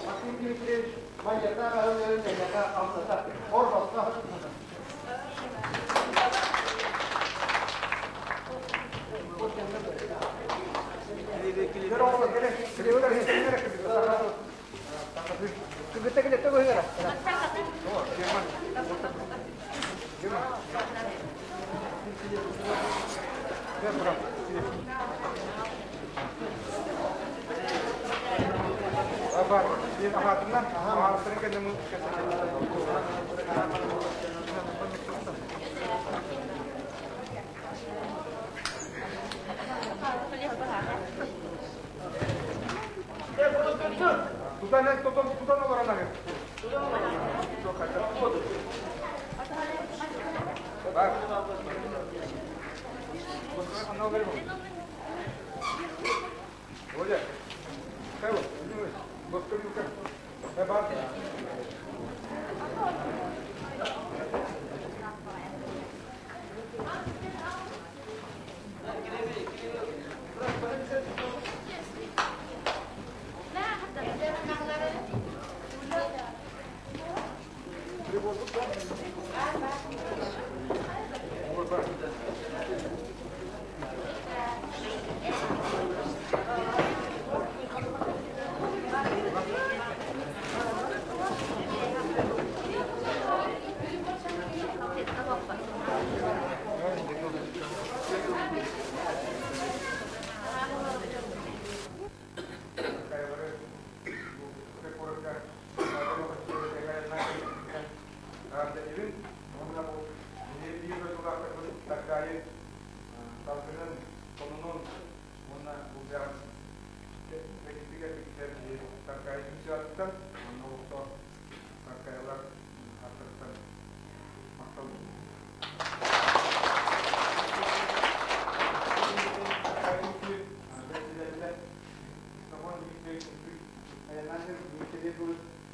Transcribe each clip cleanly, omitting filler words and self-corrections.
Максим Дмитриевич маньяктаах аһын эйиэхэ амсата орбосто. Тутан олорон аһы.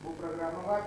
Бу программа бар.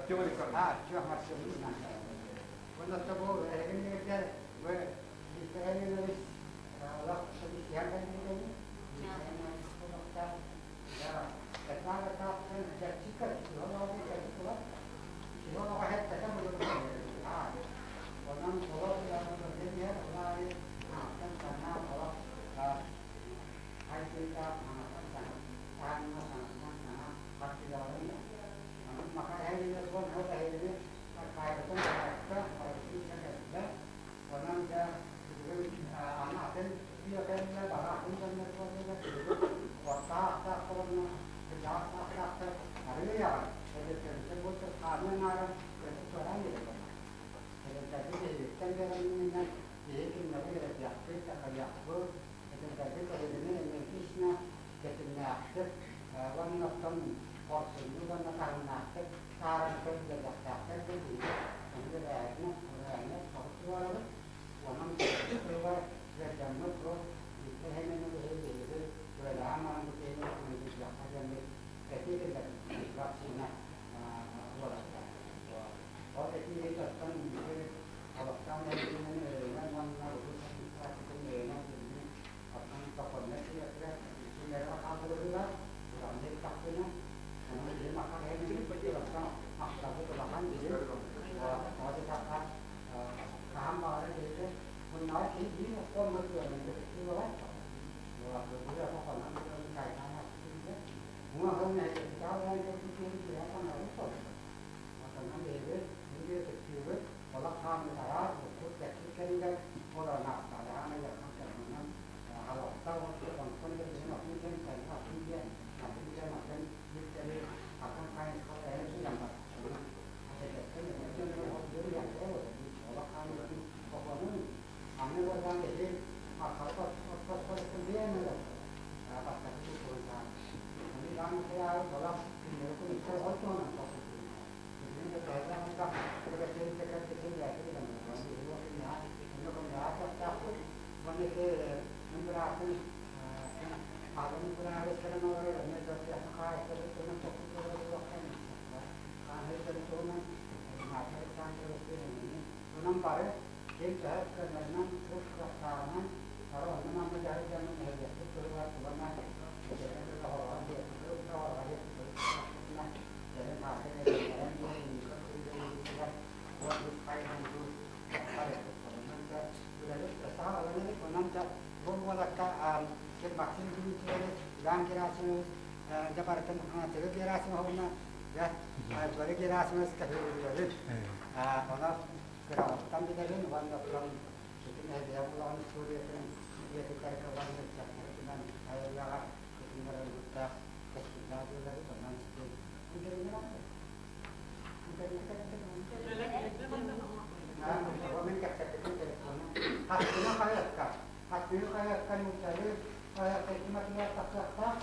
Артем Александрович. Виктор олох содуһуйан кэлбитэни, Онон дьэ билигин аны атын үйэ кэллэ, бары атын дьоннор буоллулар, билигин уоттаах-ахтаах буоланнар, кырдьаҕас-ахтаахтар арыый аҕай эдэрдэрбитин бултук хааныы анааран кырдьык туораан биэрэллэр. Эдэрдэрбит биһигиттэн бэрэниинэн биһиги кинилэри үөрэтиэхпит, такайыахпыт, эдэрдэрбит эһигини энергично, тэтимнээхтик уонна оттон хорсуннук уонна таһымнаахтык сааран көрдөрүөхтээхтэр диэн биһиги ону үөрээһинэ, үөрээһинэ соҕус туруорабыт. Онон тыллар сыдьаммыт бу икки эһэмэни биһиги биһиги үлэлэһэн баран бу киһини мэлдьиэххэ диэммит этии киллэрбит вакцина уолаттар. Ол этиибит оттон биһиги олохтоох мэдиссиинэни өйөнөн уонна улуус администрациятын өйөнөн билигин оттон сокуоннар кириэхтэрэ кинилэргэ хаалларыллар. Улаханнык итэхпинэ, онон биһи макар эһэммит оттон махталбыт улахан биһи тоҕо диэтэххэ хаһан баҕарар биһиги муннаҕа киһи биир оххуоммут ыаллар Аны баран эһи Онон бары Ким төһө кыанарынан, тус кыахтааҕынан бары онно-манна дьаһайдаммыт нэһилиэкпит туһугар уонна Максим Дмитриевич, Иван Герасимович, дьэ барытын Анатолий Герасимовна, дьэ Анатолий Герасимович кэһиилэбит. Онон кыраҕыттан билэбин уонна оттон ити нэһилиэк улахан историятын үйэтитэргэ уонна ыччаттарытынан айыллаҕа кытыннарыллыбыттаах кэскиллээх дьыллары онон Мин кэпсэппитим телефону. Хастыны хаһыакка, хастыны хаһыакка нууччалыы хаһыакка икки матырыйаал тахсыахтаах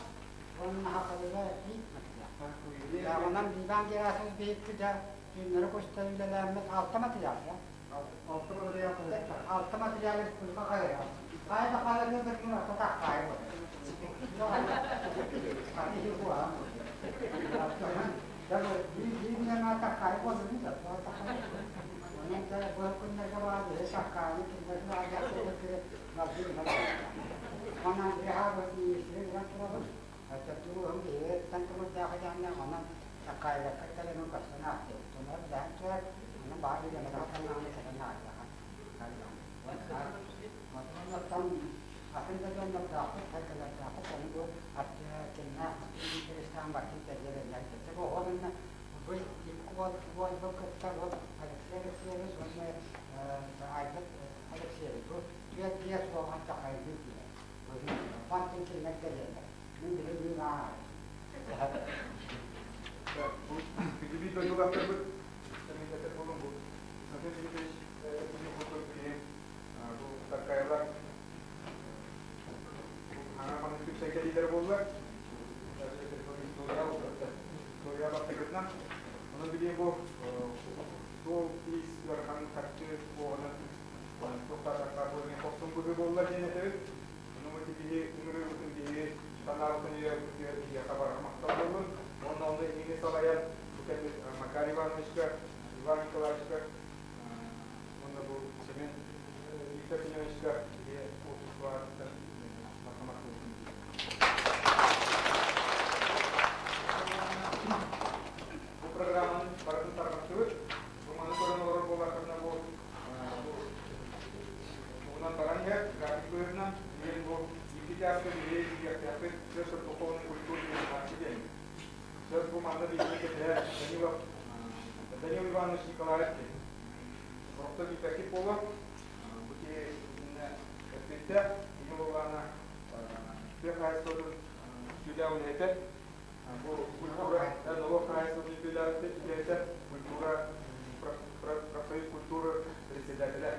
уонна хахалыга биир матырыйаал. Онон Иван Герасимович биһикки дьэ Түүннэри көстөн үлэлээммит алта матырыйаал Алта матырыйаал Алта матырыйаал республика хайа. Хайа да хайа да бір орто таххайы Онон Такаевка кэлэн көрсөн аахтыбыт. Онон билэн турар, онон баар үлэлэрэ санааны кэлэн аайдаҕа. Оттон атын да дьоннордоохпут, сэргэлэрдээхпит, ону бу кимнээх интэриэстээн барытын тэрийэ бэллэр. Бу уонна бу уол уолбу кытта бу Алексей Алексеевич уонна Альберт Алексеевич бу түөрт биэс уолан такайдыы диэн. Бантын кинилэр кэлиэллэр. Мин билигин ааҕар. Биир дойдулаахтарбыт комитеттер буолун бу Константин Филиппович курдук кини бу Таркаевлар хаҥа маннык түпсэй кэлиилэрэ буолла. История бастакытынан. Онон билигин бу суол иис ыарахан харчы уоҕунан туохтаатахха бу эмиэ хорсун быһыы буолла диэн этэбит. Ону биһи ыҥырыыбытын биһиги санаабытын өйөөбүтүгэр биһиэхэ барҕа махтал буоллун. Уонна онно эһигини салайан бу кэлбит Макар Ивановичка, Иван Николаевичка уонна бу Семен Виктор Семеновичка биһиги обществоттан махтаммаккын. Бу программаны барытын тарҕаттыбыт. Бу маны көрөн олорор буоллаххытына бу тугунан баран иһэр, график быһыытынан диэн бу икки чааска биһиги иитиэхтээхпит Центр духовной культуры диэн. Сөп бу манна биһиги кэтэһэр Данилов Данил Иванович Николаев диэн. Сорохто билбэккит буолуо. Бу киһи иннэ эппиттээх, кини буоллаҕына тыа хаһаайыстыбатын сүлээх үлэһитэ. Бу культура, норуот хаһаайыстыбатын үтүөлээх үлэһитэ, культура, профсоюз культуры председателэ.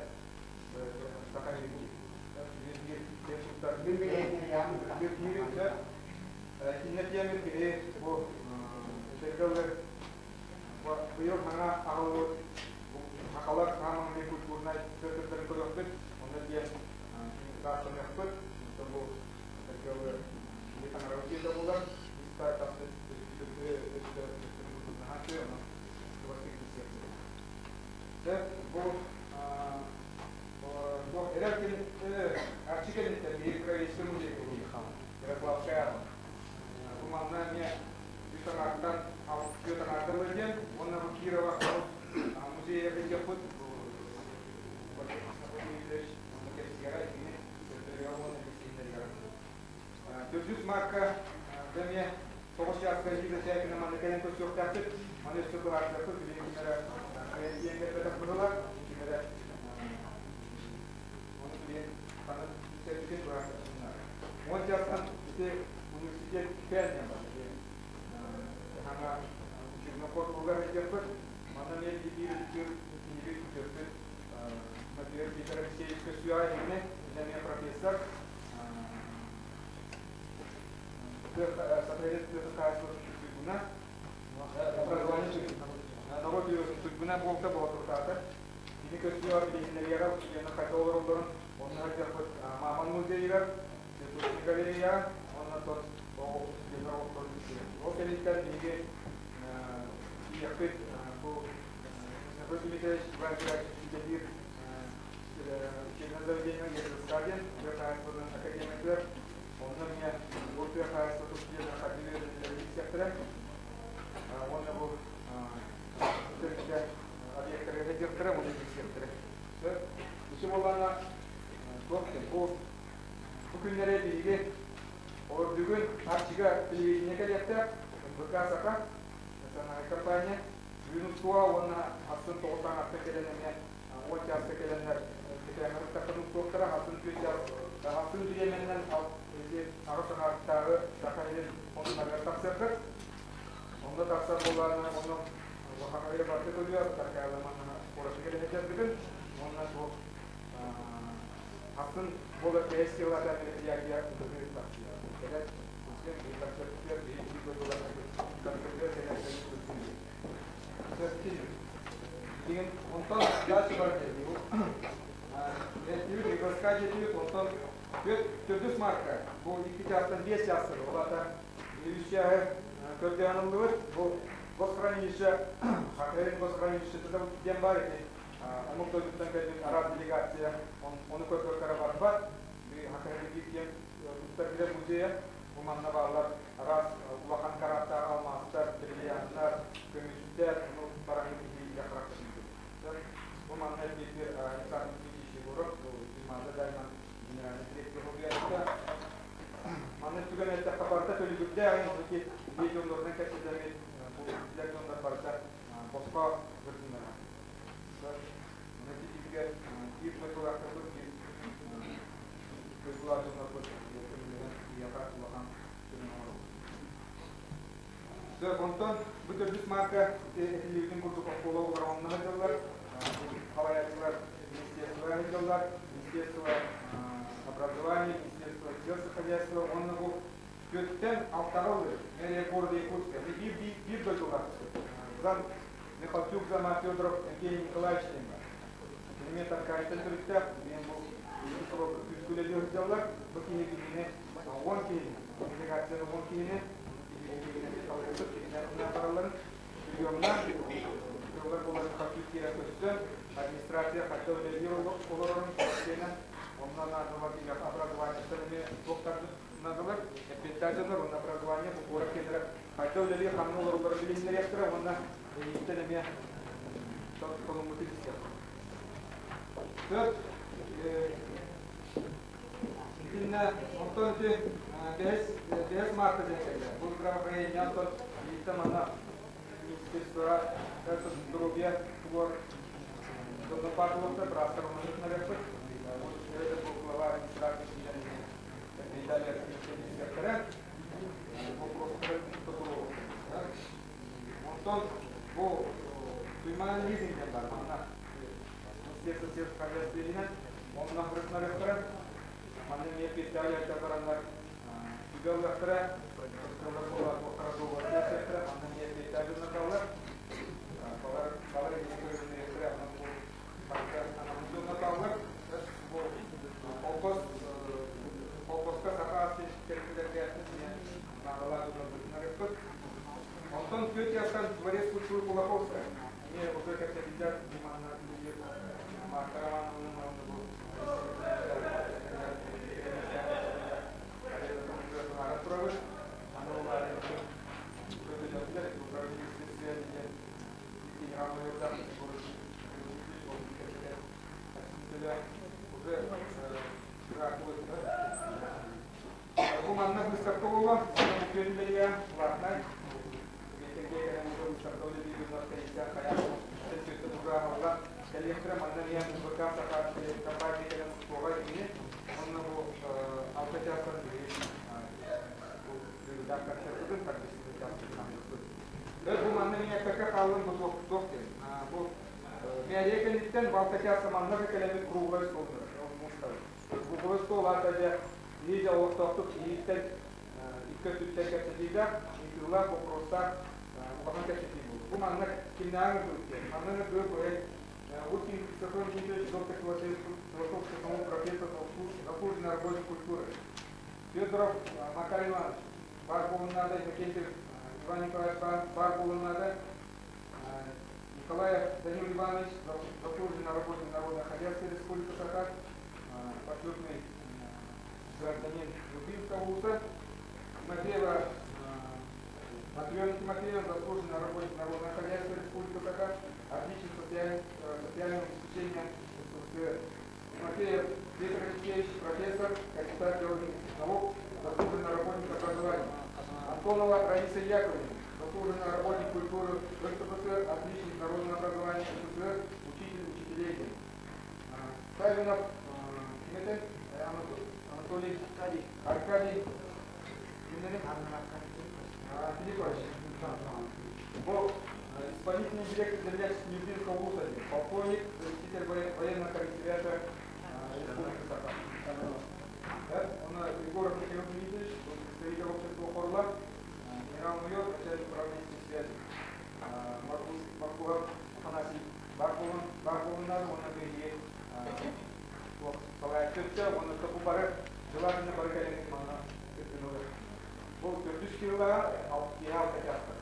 Саха Итиннэ тиэмир киһи бу этэргэ быйыл саҥа аҕалбыт сахалар саамай культурнай центрдарын көрүөхпүт, онно диэн ыраастаныахпыт. Онтон бу этэргэ киһи таҥарабыт диэтэ буолар, иста тахсы өттө наһаа онон Бу эрэр арчы кэнниттэн биир правительство музей Ярославская бу манна эмиэ үс аҥаартан түөрт аҥаартан диэн уонна бу Кирова музейа билиэхпит Төрдүс марка эмиэ тоҕус чааска Лиза Чайкина манна кэлэн көрсүөхтээхпит. Маны өссө быһаарсыахпыт, билигин ким эрэ тиийэн кэлбэтэх быһыылаах, ким эрэ ону билигин ханна түсэрбитин быһаарсыахпытын 10 чаастан ити университет КЭН диэн бар. Хаҥа учебный корпуһугар сылдьыахпыт. Манна эмиэ биир ытыктыыр киһибит күтүөппүт Матвей Виктор Алексеевич көрсүөҕэ иннинэ эмиэ профессор Сахалин хаһаайыстыбатын образование норуот туйгуна буолта боотурутаата. Кини көрсүөҕэ билиһиннэриэҕэ устудьуоннар хайдах олороллорун, онно сылдьыахпыт Мааман музейыгар, Цветочная галереяҕа уонна тот устудьуоннар олохторун билсиэхпит. Ол кэнниттэн биһиги тиийиэхпит бу Михаил Дмитриевич Иван Герасимович үлэлиир учебное заведение ЕГСК диэн тыа хаһаайыстыбатын академиятыгар. Онно эмиэ бу тыа хаһаайыстыбатын студеннар хардыы үөрэнэллэрин билсиэхтэрэ. Уонна бу тэрилтэ объектарга сылдьыахтара, уонна билсиэхтэрэ. Ити буоллаҕына туох бу бу күннэри биһиги бүгүн Арчыга телевидение кэлиэхтээх НВК Саха национальная компания бүгүн устуоҕа уонна ахсын тоҕус аҥарта кэлэн эмиэ 10 чааска кэлэннэр кэтээмэр ыттаххын устуохтара ахсын 4 чаас ахсын бириэмэннэн аҕыс аҥаардааҕы Саха сирин оннунарыгар тахсыаххыт. Онно тахсар буоллаҕына онно Сахаҕа барыта көрүө, Таркаайламанна куоратыгар эһэтэрбитин уонна суох ахсын буолар бэйэ силата мероприятие ытыгы тахсыа. Кэлэр кэлэр биһиги дойдулар кэлэр Деген онтон дальше бар дии. Этибит ГСК дьиэтибит онтон төрдүс марка бу икки чаастан биэс чаастан ол аата үс чааһы көрдөөн ыллыбыт. Бу госхранилище Хахырин госхранилищета диэн бар ити омук дойдуттан кэлбит араас делегация ону көрбөккө барбат. Хахырин диэн туттар билэр музейа. Бу манна бааллар араас улахан карааттаах алмаастар, бриллианнар, көмүстэр, ону бараҥҥы киһи илэ харахха билбит. Бу манна эппиэттиир Александр Дмитриевич Егоров, Туймаада Дайман генеральный директор суруйааччыта. Манна түгэн эттэххэ барыта төлөбүрдээх, ону ити биир дьоннорунан кэпсэтэммит, бу билэр дьоннор барыта босхо гырдыннара. Манна ити биир дойдулаахтарбыт, биир дойдулаах дьоннорбут көмөлөһөн биһиэхэ улахан көмөнү оҥоробут. Сөп, онтон бу төрдүс марка этиллибитин курдук оскуола оҕолоро онно сылдьаллар, салайааччылар министерство сылдьаллар, министерство образования, министерство сельского хозяйства уонна бу түөрттэн алтаҕа ылыы мэрия города Якутска биир биир дойдулаах Зам Михальчук Зама Федоров Евгений Николаевич диэн бар. Кинини Таркаайтан төрүттээх, билигин бу күүскүлэ сылдьаллар. Бу киһи биһигини 10 киһини, делегацияны 10 киһини баралларын приемна тыллар буолан Михальчук киирэн көстөн. администрация хайдах үлэлиир олорорун кэпсиэнэн, онно наадалар образованиеттан эмиэ туохтар наадалар, эппиэттээх дьоннор уонна образование бу куорат киэннэрэ хайдах үлэлиир ханна олороллорун билиһиннэриэхтэрэ уонна эйигиттэн эмиэ толуммутун истиэххэ. Сөп. Итиннэ онтон ити бэһис марта диэн кэллэ. Бу здравоохранение онтон биирдэ манна министерство здоровья тугар доннопатологтар быраастар оннук Это был глава администрации Виталий Алексеевич Онтон бу Туймаан лизинг диэн бар манна Министерство сельского хозяйства онно ырытынарыахтара манна эмиэ педагогтар бараннар сүбэ ылыахтара манна эмиэ педагогтар балар балар эмиэ көрүнүөхтэрэ онон бу анаммыт Холкуос холкуоска саха тэрилтэлэргэ наадалаах дьоннорбутун Онтон түөрт чаастан дворец культуры Кулаковская. Эмиэ уже кэпсэтиллэр манна үлэлиир Марта Романовна уонна бу турабыт. Аны ол Бу манна быыстапка буолла, онно күөн бэлиэ платнай. Биэтэргэ кэлэн уже быыстапка үлэлиир тэрилтэ хайаан сөттө тугааһалла. Кэлиэхтэрэ манна эмиэ УБК Саха компания кэлэн устуоҕа итини. Онно бу алта чаастан биһиги бу үөрүүлээх концерпытын торжественный чааспытын Бу манна мин эппэккэ хааллым бу туох туох диэн. Бу мэрия кэнниттэн балта чаас манна да кэлэммит круглай стол мустабыт. Круглай стол аата дьэ биһиги олохтоохтук иһиттэн икки өттүттэн кэпсэтиилээх, ыйытыылаах, боппуруостаах улахан кэпсэтии буолла. Бу манна кимнээҕин ырытыбыт диэн. Манна ырытыбыт проект Лукин Христофор Дмитриевич, доктор философских наук, профессор, заслуженный работник культуры. Федоров Макар Иванович, баар буолуон наада, Иннокентьев Иван Николаевич баар буолуон наада, Николаев Данил Иванович, заслуженный работник народного хозяйства Республики Саха, почетный гражданин Любинского вуза, Тимофеева Матрена Тимофеева, заслуженный работник народного хозяйства Республики Саха, отличник социального обеспечения СССР. Тимофеев Петр Алексеевич, профессор, кандидат биологических наук, заслуженный работник образования. Антонова Раиса Яковлевна, заслуженный работник культуры РСФСР, отличник народного образования СССР, учитель учителей. Савинов Анатолий Аркадий Филиппович. Бу исполнительный директор землячества Нюрбинского вуза, полковник, заместитель военного комиссариата Республики Саха. Он Егоров Михаил Дмитриевич, представитель общества Хорла, генерал-майор, начальник управления связи. Маркулов Афанасий Барбулуннар, он биһиги салайааччы, он бу бары желательно бары кэлэн манна кыттыналар. Бу төрдүс килоға киһи алта чаастар.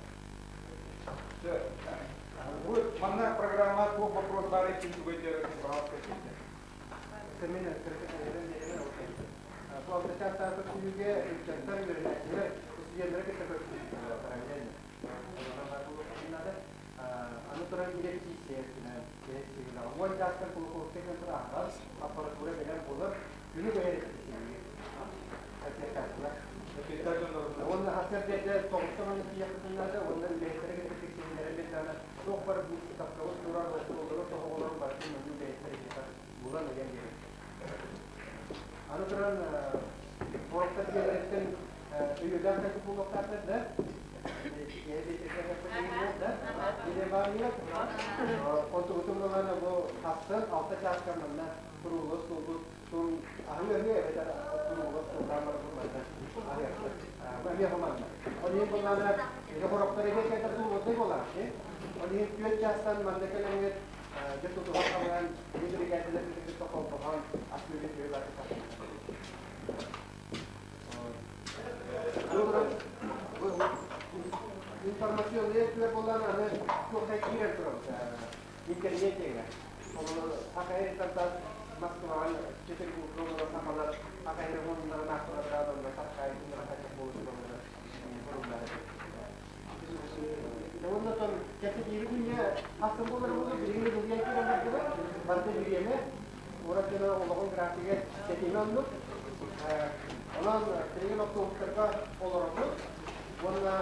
Бу манна программа туох вопрос баар иккин тугай пожалуйста. Мен бу алта чаастаах көрсүһүүгэ ыччаттар, үөрэнээччилэр, студенттары кытта көрсүһүү. Аны туран репетиция 10 чаастан Кулаковскай центр аһаҕас, аппаратура бэлэм буолар, күнү быһа репетиция. Уонна хасыр дэрдэ 9-тан аны тиийэхпитин наада, уонна үлэһиттэрэ кытта тиксиһиннэрэн биэрдэҕинэ, туох бар быыстапкабыт турар остуоллары, тоһоҕолорун барытын онну үлэһиттэр эһиэхэ булан ыйан биэрэр. Аны туран Боруктар дьиэлэриттэн өйүөлээх кэлбит буолуохтаахтар да? Да? Онтубутун булан бу хассын 6 чааска манна круглый столбут тун аһыы эбэтэр круглый столтан барбыт манна аһыахпыт. Эмиэ хоманна. Ол иһин буллаана хороктор эге кэтэр туурдай буолар. Ол иһин 4 чаастан манна кэлэҥҥит дьэ тутуһан хабынан биригээдэлэр кытта холбоһон ас үөлүн үөлү. Информационный өттүгэр буолан аны туохха киирэн турабыт интернет. Олор Саха сириттэн тас Москваҕа, Петербурга олорор сахалар Саха сирин муннуннарын аахтылар онно Сахаайытын хаччах буолутталлара буруллар. Уонна тон кэпсэтиири күнҥэ хастан буолар буолу билиҥҥи дылгыйан киирэн бардыбыт. Барыта бириэмэ, куорат дьоно олоҕун графига тэтимэ оннук. Онон билигин автобустарга олоробут уонна